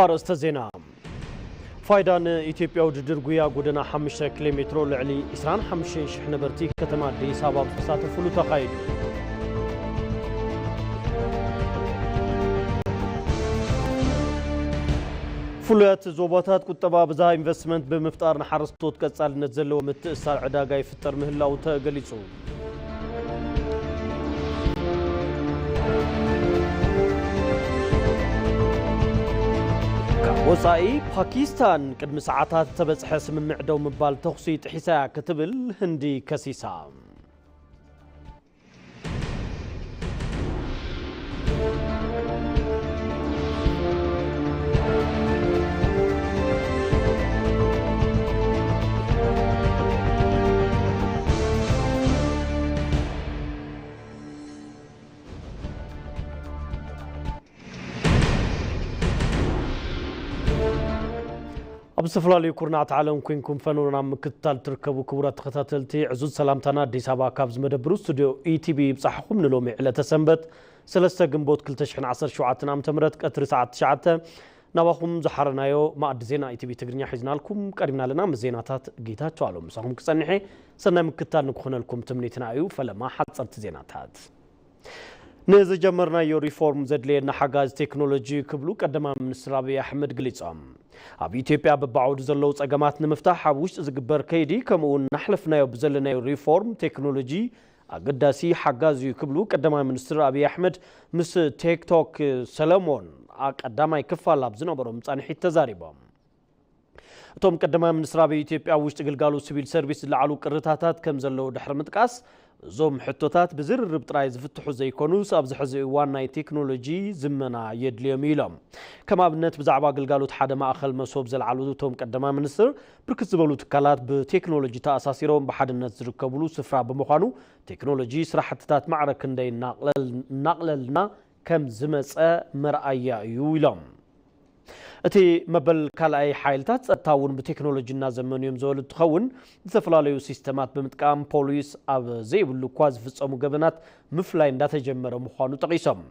ኣርእስተ ዜና። ፋይዳ ንኢትዮጵያ ውድድር ጉያ ጎደና ሓሙሽተ ኪሎ ሜትሮ ልዕሊ ዕስራን ሓሙሽተን ሽሕ ነበርቲ ከተማ ኣዲስ ኣበባ ኣብ ዝተሳተፉሉ ተኻይዱ። ፍሉያት ዞባታት ቁጠባ ብዝሃ ኢንቨስትመንት ብምፍጣር ንሓረስቶት ቀጻልነት ዘለዎ ምትእስሳር ዕዳጋ ይፍጠር ምህላው ተገሊጹ። ካብ ወጻኢ፣ ፓኪስታን ቅድሚ ሰዓታት ዝተበጽሐ ስምምዕ ደው ምባል ተኹሲ ጥሒሳ እያ ክትብል ህንዲ ከሲሳ። ኣብ ዝተፈላለዩ ኩርናዓት ዓለም ኮንኩም ፈነውና ኣብ ምክትታል ትርከቡ ክቡራት ተኸታተልቲ፣ ዕዙዝ ሰላምታና ኣዲስ ኣበባ ካብ ዝመደብሩ ስቱድዮ ኢቲቪ ይብጻሕኹም። ንሎሚ ዕለተ ሰንበት ሰለስተ ግንቦት ክልተ ሽሕን ዓሰርተ ሸውዓተን ዓመተ ምህረት ቀትሪ ሰዓት ትሽዓተ ናባኹም ዝሓረናዮ ማእዲ ዜና ኢቲቪ ትግርኛ ሒዝናልኩም ቀሪብና ኣለና። ምስ ዜናታት ጌታቸው ኣሎም ምሳኹም ክጸንሐ ሰናይ ምክትታል ንክኾነልኩም ትምኒትና እዩ። ፈለማ ሓጸርቲ ዜናታት። ንዝጀመርናዮ ሪፎርም ዘድልየና ሓጋዝ ቴክኖሎጂ ክብሉ ቀዳማይ ሚኒስትር ኣብይ ኣሕመድ ገሊጾም። ኣብ ኢትዮጵያ በብዓውዱ ዘለዉ ጸገማት ንምፍታሕ ኣብ ውሽጢ ዝግበር ከይዲ ከምኡ እውን እናሕለፍናዮ ብዘለናዮ ሪፎርም ቴክኖሎጂ ኣገዳሲ ሓጋዝ እዩ ክብሉ ቀዳማይ ሚኒስትር ኣብይ ኣሕመድ ምስ ቴክቶክ ሰለሞን ኣ ቀዳማይ ክፋል ኣብ ዝነበሮም ጻንሒት ተዛሪቦም። እቶም ቀዳማይ ሚኒስትር ኣብ ኢትዮጵያ ውሽጢ ግልጋሎት ሲቪል ሰርቪስ ዝለዓሉ ቅርታታት ከም ዘለዉ ድሕሪ ምጥቃስ፣ እዞም ሕቶታት ብዝርርብ ጥራይ ዝፍትሑ ዘይኮኑስ ኣብዚ ሕዚ እዋን ናይ ቴክኖሎጂ ዝመና የድልዮም እዩ ኢሎም። ከም ኣብነት ብዛዕባ ግልጋሎት ሓደ ማእኸል መሶብ ዘልዓሉ እቶም ቀዳማይ ሚኒስትር፣ ብርክት ዝበሉ ትካላት ብቴክኖሎጂ ተኣሳሲሮም ብሓድነት ዝርከብሉ ስፍራ ብምዃኑ ቴክኖሎጂ ስራሕትታት ማዕረ ክንደይ እናቕለል- እናቕለልና ከም ዝመፀ መርኣያ እዩ ኢሎም። እቲ መበል ካልኣይ ሓይልታት ጸጥታ እውን ብቴክኖሎጂ እናዘመኑ እዮም ዝበሉ እንትኸውን፣ ዝተፈላለዩ ሲስተማት ብምጥቃም ፖሊስ ኣብ ዘይብሉ እኳ ዝፍጸሙ ገበናት ምፍላይ እንዳተጀመረ ምዃኑ ጠቒሶም።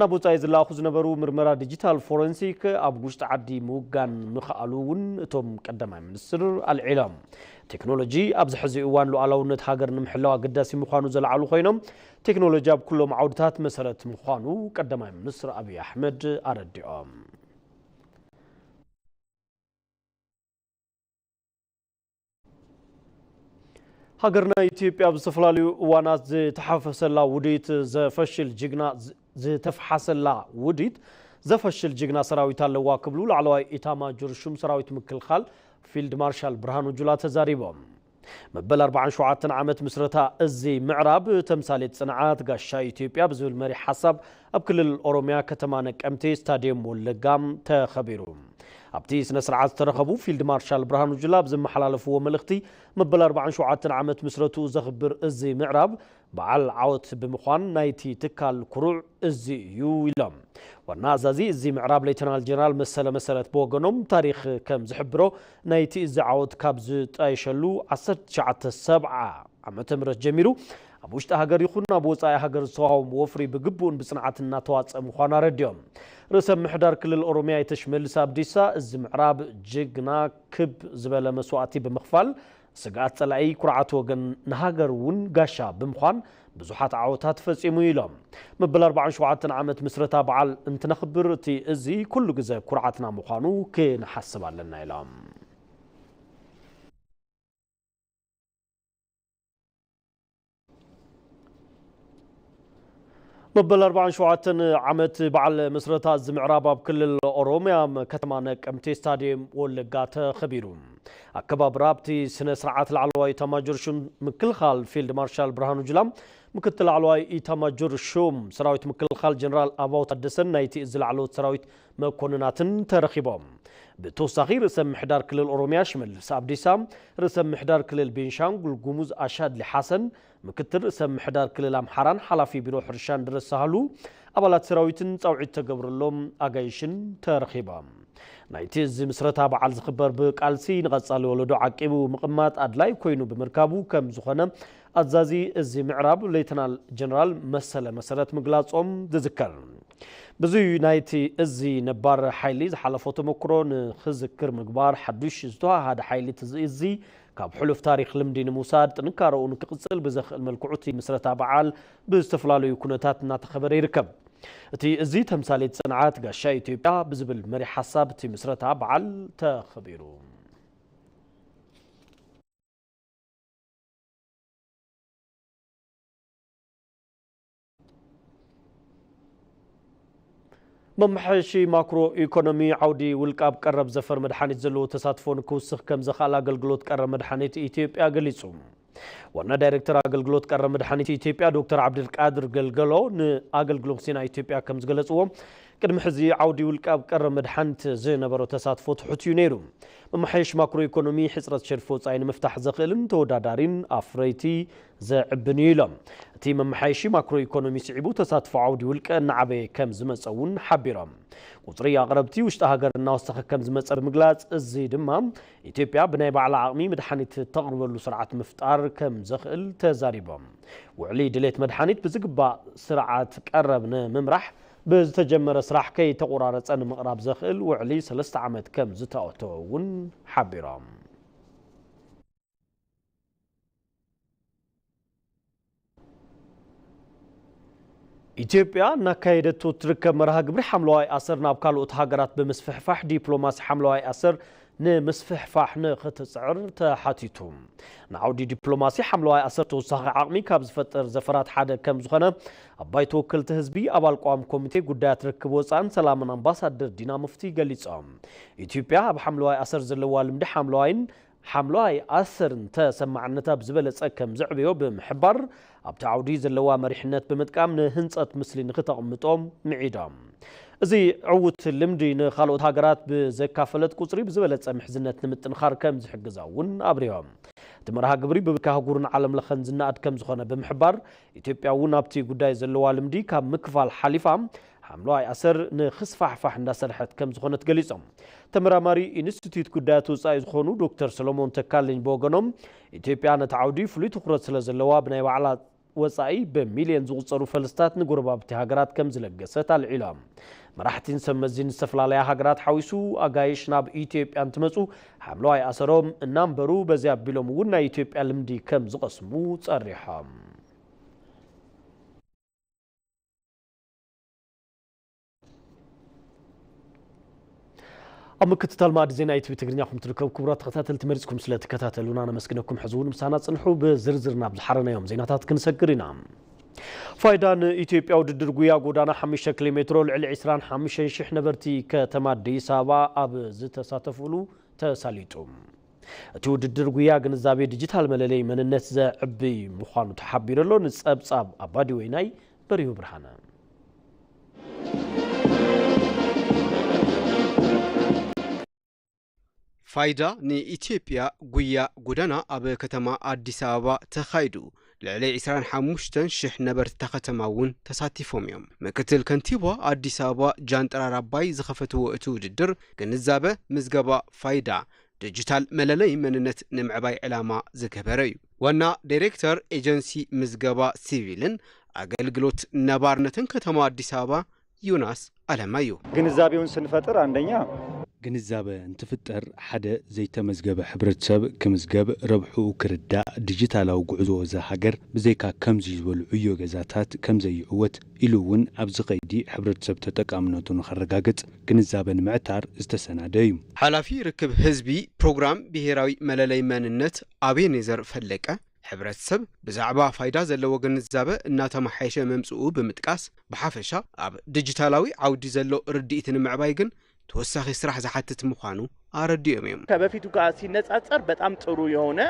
ናብ ወጻኢ ዝለኣኹ ዝነበሩ ምርመራ ዲጂታል ፎረንሲክ ኣብ ውሽጢ ዓዲ ምውጋን ምኽኣሉ እውን እቶም ቀዳማይ ሚኒስትር ኣልዒሎም። ቴክኖሎጂ ኣብዚ ሕዚ እዋን ሉዓላውነት ሃገር ንምሕላው ኣገዳሲ ምዃኑ ዘልዓሉ ኮይኖም፣ ቴክኖሎጂ ኣብ ኩሎም ዓውድታት መሰረት ምዃኑ ቀዳማይ ሚኒስትር ኣብይ ኣሕመድ ኣረዲኦም። ሃገርና ኢትዮጵያ ኣብ ዝተፈላለዩ እዋናት ዝተሓፈሰላ ውዲት ዘፈሽል ጅግና ዝተፍሓሰላ ውዲት ዘፈሽል ጅግና ሰራዊት ኣለዋ ክብሉ ላዕለዋይ ኢታማጆር ሹም ሰራዊት ምክልኻል ፊልድ ማርሻል ብርሃኑ ጁላ ተዛሪቦም። መበል ኣርባዓን ሸውዓተን ዓመት ምስረታ እዚ ምዕራብ ተምሳሌት ጽንዓት ጋሻ ኢትዮጵያ ብዝብል መሪሕ ሓሳብ ኣብ ክልል ኦሮሚያ ከተማ ነቀምቴ ስታዲየም ወለጋ ተኸቢሩ። ኣብቲ ስነ ስርዓት ዝተረኸቡ ፊልድ ማርሻል ብርሃኑ ጁላ ኣብ ዘመሓላለፍዎ መልእኽቲ፣ መበል ኣርባዓን ሸውዓተን ዓመት ምስረትኡ ዘኽብር እዚ ምዕራብ በዓል ዓወት ብምዃን ናይቲ ትካል ኩሩዕ እዚ እዩ ኢሎም። ዋና ኣዛዚ እዚ ምዕራብ ሌተናል ጀነራል መሰለ መሰረት ብወገኖም፣ ታሪኽ ከም ዝሕብሮ ናይቲ እዚ ዓወት ካብ ዝጣየሸሉ ዓሰርተ ትሽዓተ ሰብዓ ዓመተ ምህረት ጀሚሩ ኣብ ውሽጢ ሃገር ይኹን ኣብ ወጻኢ ሃገር ዝተዋህቦም ወፍሪ ብግቡእን ብጽንዓትን እናተዋጸአ ምዃኑ ኣረዲኦም። ርእሰ ምሕዳር ክልል ኦሮሚያ ኣይተ ሽመልስ ኣብዲሳ፣ እዚ ምዕራብ ጅግና ክብ ዝበለ መስዋእቲ ብምኽፋል ስግኣት ጸላኢ ኩርዓት ወገን ንሃገር እውን ጋሻ ብምዃን ብዙሓት ዓወታት ፈጺሙ ኢሎም። መበል ኣርባዓን ሸውዓተን ዓመት ምስረታ በዓል እንትነኽብር እቲ እዚ ኩሉ ግዘ ኩርዓትና ምዃኑ ክንሓስብ ኣለና ኢሎም። መበል ኣርባዓን ሸውዓተን ዓመት በዓል ምስረታ እዚ ምዕራብ ኣብ ክልል ኦሮሚያ ከተማ ነቀምቴ ስታዲየም ወለጋ ተኸቢሩ። ኣከባብራ ኣብቲ ስነ ስርዓት ላዕለዋይ ኢታማጆር ሹም ምክልኻል ፊልድ ማርሻል ብርሃኑ ጁላ፣ ምክትል ላዕለዋይ ኢታማጆር ሹም ሰራዊት ምክልኻል ጀነራል ኣበባው ታደሰን ናይቲ እዚ ላዕለዎት ሰራዊት መኮንናትን ተረኺቦም። ብተወሳኺ ርእሰ ምሕዳር ክልል ኦሮሚያ ሽመልስ ኣብዲሳ፣ ርእሰ ምሕዳር ክልል ቤንሻንጉል ጉሙዝ ኣሻድሊ ሓሰን፣ ምክትል ርእሰ ምሕዳር ክልል ኣምሓራን ሓላፊ ቢሮ ሕርሻን ድረስ ሳህሉ፣ ኣባላት ሰራዊትን ጻውዒት ተገብረሎም ኣጋይሽን ተረኺቦም። ናይቲ እዚ ምስረታ በዓል ዝኽበር ብቃልሲ ንቐጻሊ ወለዶ ዓቂቡ ምቕማጥ ኣድላይ ኮይኑ ብምርካቡ ከም ዝኾነ ኣዛዚ እዚ ምዕራብ ሌተናል ጀነራል መሰለ መሰረት ምግላጾም ዝዝከር። ብዙይ ናይቲ እዚ ነባር ሓይሊ ዝሓለፎ ተመክሮ ንኽዝክር ምግባር፣ ሓዱሽ ዝተዋሃደ ሓይሊ እቲ እዚ ካብ ሕሉፍ ታሪኽ ልምዲ ንምውሳድ፣ ጥንካረኡ ንክቕጽል ብዘኽእል መልክዑ እቲ ምስረታ በዓል ብዝተፈላለዩ ኩነታት እናተኸበረ ይርከብ። እቲ እዚ ተምሳሌት ጽንዓት ጋሻ ኢትዮጵያ ብዝብል መሪ ሓሳብ እቲ ምስረታ በዓል ተኸቢሩ። መመሓየሺ ማክሮ ኢኮኖሚ ዓውዲ ውልቀ ኣብ ቀረብ ዘፈር መድሓኒት ዘለዎ ተሳትፎ ንክውስኽ ከም ዘኽኣል ኣገልግሎት ቀረብ መድሓኒት ኢትዮጵያ ገሊጹ። ዋና ዳይሬክተር ኣገልግሎት ቀረብ መድሓኒት ኢትዮጵያ ዶክተር ዓብድልቃድር ገልገሎ ንኣገልግሎት ዜና ኢትዮጵያ ከም ዝገለጽዎ፣ ቅድሚ ሕዚ ዓውዲ ውልቀ ኣብ ቀረብ መድሓኒት ዝነበሮ ተሳትፎ ትሑት እዩ ነይሩ። መመሓየሺ ማክሮ ኢኮኖሚ ሕጽረት ሸርፊ ወጻኢ ንምፍታሕ ዘኽእልን ተወዳዳሪን ኣፍረይቲ ዘዕብን እዩ ኢሎም። እቲ መመሓየሺ ማክሮ ኢኮኖሚ ስዒቡ ተሳትፎ ዓውዲ ውልቀ እናዓበየ ከም ዝመጸ እውን ሓቢሮም። ቁጽሪ ኣቕረብቲ ውሽጢ ሃገር እናወሰኸ ከም ዝመጸ ብምግላጽ፣ እዚ ድማ ኢትዮጵያ ብናይ ባዕላ ዓቕሚ መድሓኒት እተቕርበሉ ስርዓት ምፍጣር ከም ዘኽእል ተዛሪቦም። ውዕሊ ድሌት መድሓኒት ብዝግባእ ስርዓት ቀረብ ንምምራሕ ብዝተጀመረ ስራሕ ከይተቆራረጸ ንምቕራብ ዘኽእል ውዕሊ ሰለስተ ዓመት ከም ዝተኣተወ እውን ሓቢሮም። ኢትዮጵያ እናካየደቶ እትርከብ መርሃ ግብሪ ሓምለዋይ ኣሰር ናብ ካልኦት ሃገራት ብምስፍሕፋሕ፣ ዲፕሎማሲ ሓምለዋይ ኣሰር ንምስፍሕፋሕ ንኽትጽዕር ተሓቲቱ። ንዓውዲ ዲፕሎማሲ ሓምለዋይ ኣሰር ተወሳኺ ዓቕሚ ካብ ዝፈጥር ዘፈራት ሓደ ከም ዝኾነ ኣብ ባይቶ ወከልቲ ህዝቢ ኣባል ቋሚ ኮሚቴ ጉዳያት ርክብ ወጻእን ሰላምን ኣምባሳደር ዲና ሙፍቲ ገሊጾም። ኢትዮጵያ ኣብ ሓምለዋይ ኣሰር ዘለዋ ልምዲ ሓምለዋይን ሓምለዋይ ኣሰርን ተሰማዕነታ ብዝበለጸ ከም ዘዕብዮ ብምሕባር፣ ኣብቲ ዓውዲ ዘለዋ መሪሕነት ብምጥቃም ንህንጸት ምስሊ ንኽተቕምጦ ምዒዶም። እዚ ዕዉት ልምዲ ንኻልኦት ሃገራት ብዘካፈለት ቁጽሪ ብዝበለጸ ምሕዝነት ንምጥንኻር ከም ዝሕግዛ እውን ኣብሪሆም። እቲ መርሃ ግብሪ ብብርኪ ኣህጉርን ዓለም ለኸን ዝነኣድ ከም ዝኾነ ብምሕባር፣ ኢትዮጵያ እውን ኣብቲ ጉዳይ ዘለዋ ልምዲ ካብ ምክፋል ሓሊፋ ሓምለዋይ ኣሰር ንኽስፋሕፋሕ እንዳሰርሐት ከም ዝኾነት ገሊጾም። ተመራማሪ ኢንስቲትዩት ጉዳያት ወጻኢ ዝኾኑ ዶክተር ሰሎሞን ተካልኝ ብወገኖም፣ ኢትዮጵያ ነቲ ዓውዲ ፍሉይ ትኹረት ስለ ዘለዋ ብናይ ባዕላ ወጻኢ ብሚልዮን ዝቑጸሩ ፈልስታት ንጎረባብቲ ሃገራት ከም ዝለገሰት ኣልዒሎም። መራሕቲን ሰብ መዚን ዝተፈላለያ ሃገራት ሓዊሱ ኣጋይሽ ናብ ኢትዮጵያ እንትመጹ ሓምለዋይ ኣሰሮም እናንበሩ በዚ ኣቢሎም እውን ናይ ኢትዮጵያ ልምዲ ከም ዝቐስሙ ጸሪሖም። ኣብ ምክትታል ማዕዲ ዜና ኢቲቪ ትግርኛ ኹም ትርከቡ ክቡራት ተኸታተልቲ፣ መሪጽኩም ስለ ትከታተሉና ነመስግነኩም። ሕዚ እውን ምሳና ጽንሑ። ብዝርዝር ናብ ዝሓረናዮም ዜናታት ክንሰግር ኢና። ፋይዳ ንኢትዮጵያ ውድድር ጉያ ጎዳና ሓሙሽተ ኪሎ ሜትሮ ልዕሊ ዕስራን ሓሙሽተን ሽሕ ነበርቲ ከተማ ኣዲስ ኣበባ ኣብ ዝተሳተፉሉ ተሳሊጡ። እቲ ውድድር ጉያ ግንዛቤ ዲጂታል መለለይ መንነት ዘዕቢ ምዃኑ ተሓቢሩ ኣሎ። ንጸብጻብ ኣባዲ ወይናይ በሪሁ ብርሃነ። ፋይዳ ንኢትዮጵያ ጉያ ጎደና ኣብ ከተማ ኣዲስ ኣበባ ተኻይዱ። ልዕሊ ዕስራን ሓሙሽተን ሽሕ ነበርቲ እታ ከተማ እውን ተሳቲፎም እዮም። ምክትል ከንቲባ ኣዲስ ኣበባ ጃንጥራር ኣባይ ዝኸፈትዎ እቲ ውድድር፣ ግንዛበ ምዝገባ ፋይዳ ዲጂታል መለለይ መንነት ንምዕባይ ዕላማ ዝገበረ እዩ። ዋና ዳይሬክተር ኤጀንሲ ምዝገባ ሲቪልን ኣገልግሎት ነባርነትን ከተማ ኣዲስ ኣበባ ዮናስ ኣለማዮ። ግንዛቤውን ስንፈጥር፣ አንደኛ ግንዛበ እንትፍጠር፣ ሓደ ዘይተመዝገበ ሕብረተሰብ ክምዝገብ፣ ረብሕኡ ክርዳእ፣ ዲጂታላዊ ጉዕዞ እዛ ሃገር ብዘይካ ከምዚ ዝበሉ ዕዮ ገዛታት ከምዘይዕወት ኢሉ እውን ኣብዚ ከይዲ ሕብረተሰብ ተጠቃምነቱ ንኸረጋግጽ ግንዛበ ንምዕታር ዝተሰናደ እዩ። ሓላፊ ርክብ ህዝቢ ፕሮግራም ብሄራዊ መለለይ መንነት ኣቤኔዘር ፈለቀ፣ ሕብረተሰብ ብዛዕባ ፋይዳ ዘለዎ ግንዛበ እናተመሓየሸ መምፅኡ ብምጥቃስ፣ ብሓፈሻ ኣብ ዲጂታላዊ ዓውዲ ዘሎ ርድኢት ንምዕባይ ግን ተወሳኺ ስራሕ ዝሓትት ምዃኑ ኣረዲኦም እዮም። ከበፊቱ ጋር ሲነጻጸር በጣም ጥሩ የሆነ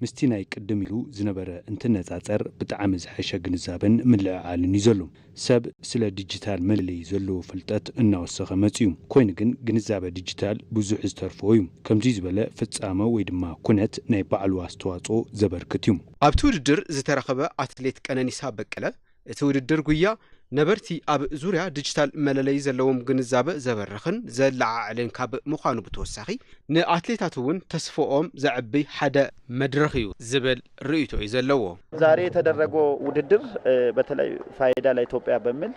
ምስቲ ናይ ቅድም ኢሉ ዝነበረ እንትነጻጸር ብጣዕሚ ዝሐሸ ግንዛበን ምልዕዓልን እዩ ዘሎ። ሰብ ስለ ዲጂታል መለለዪ ዘለዎ ፍልጠት እናወሰኸ መጺኡ። ኮይኑ ግን ግንዛበ ዲጂታል ብዙሕ ዝተርፎ እዩ። ከምዚ ዝበለ ፍጻመ ወይ ድማ ኩነት ናይ ባዕሉ ኣስተዋጽኦ ዘበርክት እዩ። ኣብቲ ውድድር ዝተረኸበ ኣትሌት ቀነኒሳ በቀለ፣ እቲ ውድድር ጉያ ነበርቲ ኣብ ዙርያ ዲጂታል መለለዪ ዘለዎም ግንዛበ ዘበርኽን ዘለዓዕልን ካብ ምዃኑ ብተወሳኺ፣ ንኣትሌታት እውን ተስፍኦም ዘዕቢ ሓደ መድረኽ እዩ ዝብል ርእይቶ እዩ ዘለዎ። ዛሬ የተደረገው ውድድር በተለይ ፋይዳ ለኢትዮጵያ በሚል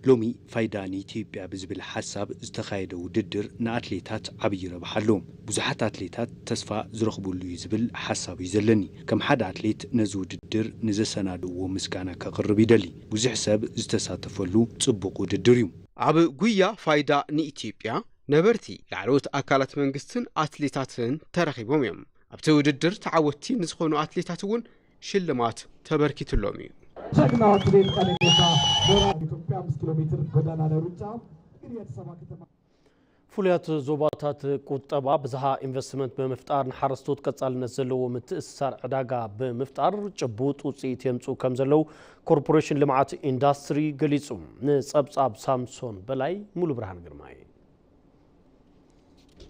ሎሚ ፋይዳ ንኢትዮጵያ ብዝብል ሓሳብ ዝተኻየደ ውድድር ንኣትሌታት ዓብዪ ረብሓ ኣለዎ። ብዙሓት ኣትሌታት ተስፋ ዝረኽብሉ እዩ ዝብል ሓሳብ እዩ ዘለኒ። ከም ሓደ ኣትሌት ነዚ ውድድር ንዘሰናድእዎ ምስጋና ከቕርብ ይደሊ። ብዙሕ ሰብ ዝተሳተፈሉ ጽቡቕ ውድድር እዩ። ኣብ ጉያ ፋይዳ ንኢትዮጵያ ነበርቲ ላዕለዎት ኣካላት መንግስትን ኣትሌታትን ተረኺቦም እዮም። ኣብቲ ውድድር ተዓወትቲ ንዝኾኑ ኣትሌታት እውን ሽልማት ተበርኪትሎም እዩ። ጀግናው አትሌት ቀነኒሳ ሞራ ኢትዮጵያ አምስት ኪሎ ሜትር ጎዳና ላይ ሩጫ እንግዲህ የአዲስ አበባ ከተማ ፍሉያት ዞባታት ቁጠባ ብዝሃ ኢንቨስትመንት ብምፍጣር ንሓረስቶት ቀጻልነት ዘለዎ ምትእስሳር ዕዳጋ ብምፍጣር ጭቡጥ ውፅኢት የምፅኡ ከም ዘለዉ ኮርፖሬሽን ልምዓት ኢንዳስትሪ ገሊጹ። ንጸብጻብ ሳምሶን በላይ፣ ሙሉ ብርሃን ግርማይ።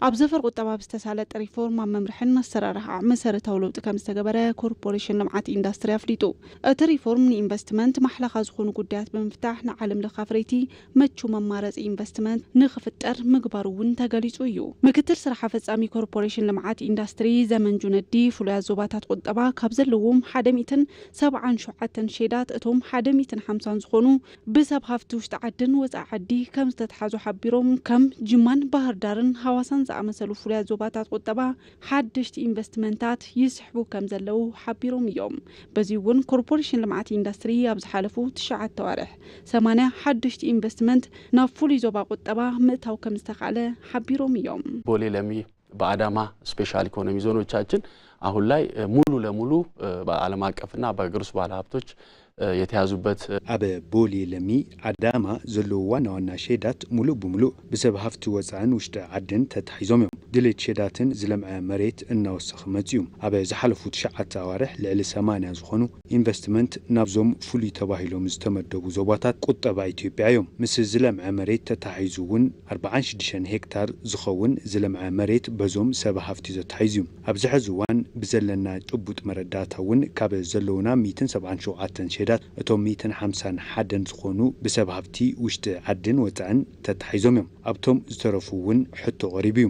ኣብ ዘፈር ቁጠባ ብዝተሳለጠ ሪፎርም ኣብ መምርሕን ኣሰራርሓ መሰረታዊ ለውጢ ከም ዝተገበረ ኮርፖሬሽን ልምዓት ኢንዳስትሪ ኣፍሊጡ። እቲ ሪፎርም ንኢንቨስትመንት ማሕለኻ ዝኾኑ ጉዳያት ብምፍታሕ ንዓለም ለኸ ኣፍረይቲ ምቹ መማረፂ ኢንቨስትመንት ንኽፍጠር ምግባሩ እውን ተገሊፁ እዩ። ምክትል ስራሕ ኣፈፃሚ ኮርፖሬሽን ልምዓት ኢንዳስትሪ ዘመን ጁነዲ ፍሉያት ዞባታት ቁጠባ ካብ ዘለዎም ሓደ ሚእትን ሰብዓን ሸውዓተን ሼዳት እቶም ሓደ ሚእትን ሓምሳን ዝኾኑ ብሰብ ሃፍቲ ውሽጢ ዓድን ወፃኢ ዓዲ ከም ዝተትሓዙ ሓቢሮም፣ ከም ጅማን ባህር ዳርን ሃዋሳን ዝኣመሰሉ ፍሉያት ዞባታት ቁጠባ ሓደሽቲ ኢንቨስትመንታት ይስሕቡ ከም ዘለዉ ሓቢሮም እዮም። በዚ እውን ኮርፖሬሽን ልምዓት ኢንዳስትሪ ኣብ ዝሓለፉ ትሽዓተ ኣዋርሕ ሰማንያ ሓደሽቲ ኢንቨስትመንት ናብ ፍሉይ ዞባ ቁጠባ ምእታው ከም ዝተኻእለ ሓቢሮም እዮም። ቦሌ ለሚ በአዳማ ስፔሻል ኢኮኖሚ ዞኖቻችን አሁን ላይ ሙሉ ለሙሉ በዓለም አቀፍና በሀገር ውስጥ ባለሀብቶች የተያዙበት ኣብ ቦሌ ለሚ አዳማ ዘለዉ ዋና ዋና ሼዳት ሙሉእ ብሙሉእ ብሰብ ሃፍቲ ወፃእን ውሽጢ ዓድን ተታሒዞም እዮም። ድሌት ሼዳትን ዝለምዐ መሬት እናወሰኸ መፂኡ። ኣብ ዝሓለፉ ትሽዓተ ኣዋርሕ ልዕሊ ሰማንያ ዝኾኑ ኢንቨስትመንት ናብዞም ፍሉይ ተባሂሎም ዝተመደቡ ዞባታት ቁጠባ ኢትዮጵያ እዮም። ምስ ዝለምዐ መሬት ተታሒዙ እውን ኣርብዓን ሽዱሽተን ሄክታር ዝኸውን ዝለምዐ መሬት በዞም ሰብ ሃፍቲ ተታሒዙ እዩ። ኣብዚ ሕዚ እዋን ብዘለና ጭቡጥ መረዳእታ እውን ካብ ዘለዉና ሚእትን ሰብዓን ሸውዓተን ሼዳት እቶም ሚእትን ሓምሳን ሓደን ዝኾኑ ብሰብ ሃፍቲ ውሽጢ ዓድን ወፃእን ተታሒዞም እዮም። ኣብቶም ዝተረፉ እውን ሕቶ ቀሪቡ እዩ።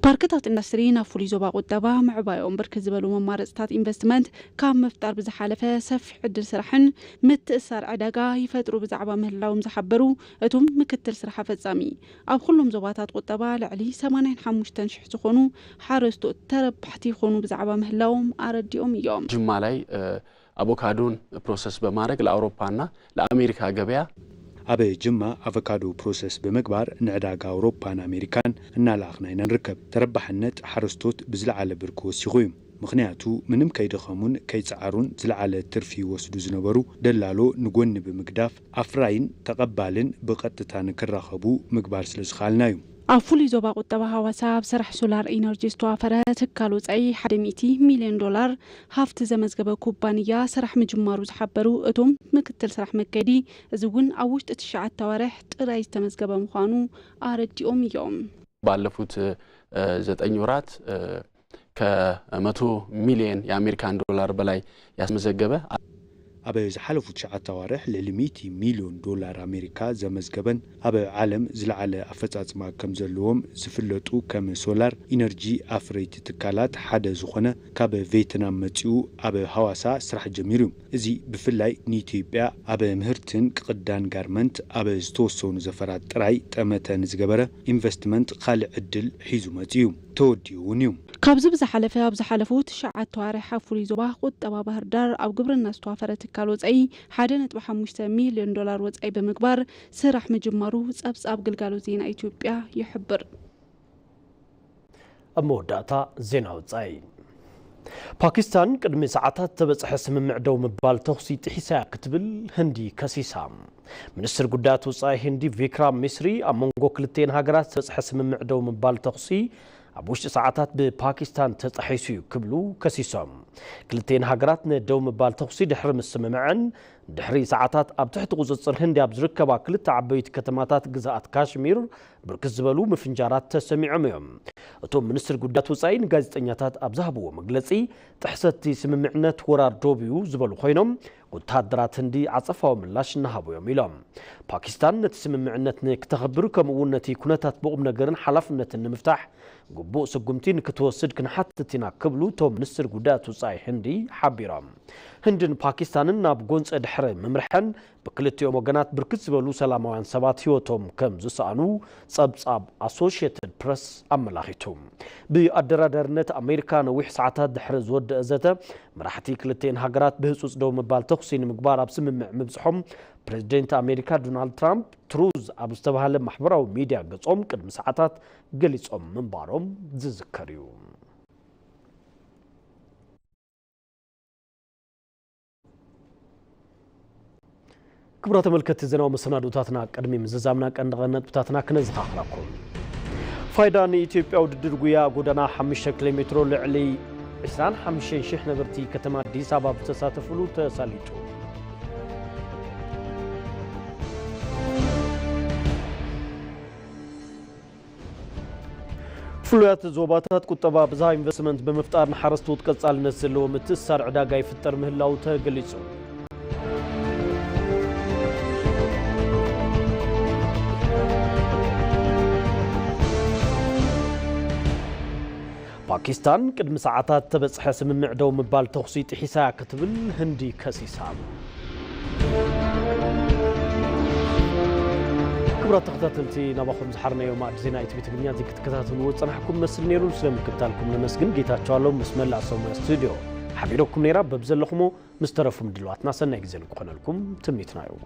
ፓርክታት ኢንዱስትሪ ናብ ፍሉይ ዞባ ቁጠባ ምዕባዮም ብርክት ዝበሉ መማረፅታት ኢንቨስትመንት ካብ ምፍጣር ብዝሓለፈ ሰፊሕ ዕድል ስራሕን ምትእሳር ዕዳጋ ይፈጥሩ ብዛዕባ ምህላዎም ዝሓበሩ እቶም ምክትል ስራሕ ኣፈፃሚ፣ ኣብ ኩሎም ዞባታት ቁጠባ ልዕሊ ሰማንያን ሓሙሽተን ሽሕ ዝኾኑ ሓረስቶት ተረባሕቲ ይኾኑ ብዛዕባ ምህላዎም ኣረዲኦም እዮም። ጅማ ላይ አቮካዶን ፕሮሰስ በማድረግ ለአውሮፓና ለአሜሪካ ገበያ ኣብ ጅማ ኣቮካዶ ፕሮሰስ ብምግባር ንዕዳጋ ኣውሮፓን ኣሜሪካን እናለኣኽና ኢና ንርከብ። ተረባሕነት ሓረስቶት ብዝለዓለ ብርኪ ወሲኹ እዩ። ምኽንያቱ ምንም ከይደኸሙን ከይፀዓሩን ዝለዓለ ትርፊ ይወስዱ ዝነበሩ ደላሎ ንጎኒ ብምግዳፍ ኣፍራይን ተቐባልን ብቐጥታ ንክራኸቡ ምግባር ስለ ዝኸኣልና እዩ። ኣብ ፍሉይ ዞባ ቁጠባ ሃዋሳ ኣብ ስራሕ ሶላር ኢነርጂ ዝተዋፈረ ትካል ወፃኢ ሓደ ሚእቲ ሚልዮን ዶላር ሃፍቲ ዘመዝገበ ኩባንያ ስራሕ ምጅማሩ ዝሓበሩ እቶም ምክትል ስራሕ መከዲ፣ እዚ እውን ኣብ ውሽጢ ትሽዓተ ኣዋርሕ ጥራይ ዝተመዝገበ ምዃኑ ኣረዲኦም እዮም። ባለፉት ዘጠኝ ወራት ከመቶ ሚሊየን የአሜሪካን ዶላር በላይ ያስመዘገበ ኣብ ዝሓለፉ ትሽዓተ ኣዋርሕ ልዕሊ ሚእቲ ሚልዮን ዶላር ኣሜሪካ ዘመዝገበን ኣብ ዓለም ዝለዓለ ኣፈፃፅማ ከም ዘለዎም ዝፍለጡ ከም ሶላር ኢነርጂ ኣፍረይቲ ትካላት ሓደ ዝኾነ ካብ ቬትናም መፂኡ ኣብ ሃዋሳ ስራሕ ጀሚሩ እዩ። እዚ ብፍላይ ንኢትዮጵያ ኣብ ምህርትን ቅዳን ጋርመንት ኣብ ዝተወሰኑ ዘፈራት ጥራይ ጠመተ ንዝገበረ ኢንቨስትመንት ካልእ ዕድል ሒዙ መፂኡ እዩ። ተወዲኡ እውን እዩ። ካብዚ ብዝሓለፈ ኣብ ዝሓለፉ ትሽዓተ ኣዋርሕ ኣብ ፍሉይ ዞባ ቁጠባ ባህር ዳር ኣብ ግብርና ዝተዋፈረ ትካል ወፃኢ ሓደ ነጥቢ ሓሙሽተ ሚልዮን ዶላር ወፃኢ ብምግባር ስራሕ ምጅማሩ ፀብፃብ ግልጋሎት ዜና ኢትዮጵያ ይሕብር። ኣብ መወዳእታ ዜና ወፃኢ። ፓኪስታን ቅድሚ ሰዓታት ዝተበፅሐ ስምምዕ ደው ምባል ተኹሲ ጥሒሳ እያ ክትብል ህንዲ ከሲሳ። ሚኒስትር ጉዳያት ወፃኢ ህንዲ ቪክራም ሚስሪ ኣብ መንጎ ክልቴን ሃገራት ዝተበፅሐ ስምምዕ ደው ምባል ተኹሲ ኣብ ውሽጢ ሰዓታት ብፓኪስታን ተጣሒሱ እዩ ክብሉ ከሲሶም። ክልቴን ሃገራት ንደው ምባል ተኹሲ ድሕሪ ምስምምዐን ድሕሪ ሰዓታት ኣብ ትሕቲ ቁፅፅር ህንዲ ኣብ ዝርከባ ክልተ ዓበይቲ ከተማታት ግዝኣት ካሽሚር ብርክት ዝበሉ ምፍንጃራት ተሰሚዖም እዮም። እቶም ሚኒስትር ጉዳያት ወፃኢ ንጋዜጠኛታት ኣብ ዝሃብዎ መግለፂ ጥሕሰቲ ስምምዕነት ወራር ዶብ እዩ ዝበሉ ኮይኖም ወተሃደራት ህንዲ ዓፀፋዊ ምላሽ እናሃቡ እዮም ኢሎም። ፓኪስታን ነቲ ስምምዕነት ንክተኽብር ከምኡ እውን ነቲ ኩነታት ብቁም ነገርን ሓላፍነትን ንምፍታሕ ግቡእ ስጉምቲ ንክትወስድ ክንሓትት ኢና ክብሉ እቶም ሚኒስትር ጉዳያት ውጻኢ ህንዲ ሓቢሮም። ህንድን ፓኪስታንን ናብ ጎንፂ ድሕሪ ምምርሐን ብክልቲኦም ወገናት ብርክት ዝበሉ ሰላማውያን ሰባት ህይወቶም ከም ዝሰኣኑ ጸብጻብ ኣሶሽየትድ ፕረስ ኣመላኺቱ። ብኣደራዳርነት ኣሜሪካ ነዊሕ ሰዓታት ድሕሪ ዝወደአ ዘተ መራሕቲ ክልቲኤን ሃገራት ብህጹጽ ደው ምባል ተኹሲ ንምግባር ኣብ ስምምዕ ምብጽሖም ፕሬዚደንት ኣሜሪካ ዶናልድ ትራምፕ ትሩዝ ኣብ ዝተባህለ ማሕበራዊ ሚድያ ገጾም ቅድሚ ሰዓታት ገሊጾም ምንባሮም ዝዝከር እዩ። ክቡራት ተመልከትቲ ዜናዊ መሰናዶታትና ቅድሚ ምዝዛምና ቀንዲ ቀንዲ ነጥብታትና ክነዘኻኽረኩም። ፋይዳ ንኢትዮጵያ ውድድር ጉያ ጎደና ሓሙሽተ ኪሎ ሜትሮ ልዕሊ ዕስራን ሓሙሽተን ሽሕ ነበርቲ ከተማ ኣዲስ ኣበባ ዝተሳተፍሉ ተሳሊጡ። ፍሉያት ዞባታት ቁጠባ ብዝሃ ኢንቨስትመንት ብምፍጣር ንሓረስቶት ቀጻልነት ዘለዎ ምትእስሳር ዕዳጋ ይፍጠር ምህላው ተገሊጹ። ፓኪስታን ቅድሚ ሰዓታት ተበጽሐ ስምምዕ ደው ምባል ተኹሲ ጥሒሳ ክትብል ህንዲ ከሲሳ። ክቡራት ተኸታተልቲ ናባኹም ዝሓርናዮ ማዕድ ዜና ኢቲቪ ትግርኛ እዚ ክትከታተልዎ ዝጸናሕኩም መስል ነይሩ። ስለምክትታልኩም ነመስግን። ጌታቸው ኣሎም ምስ መላእ ሰሙያ ስቱዲዮ ሓቢረኩም ነይራ። በብዘለኹሞ ምስ ተረፉ ምድልዋትና ሰናይ ግዜ ንክኾነልኩም ትምኒትና እዩ።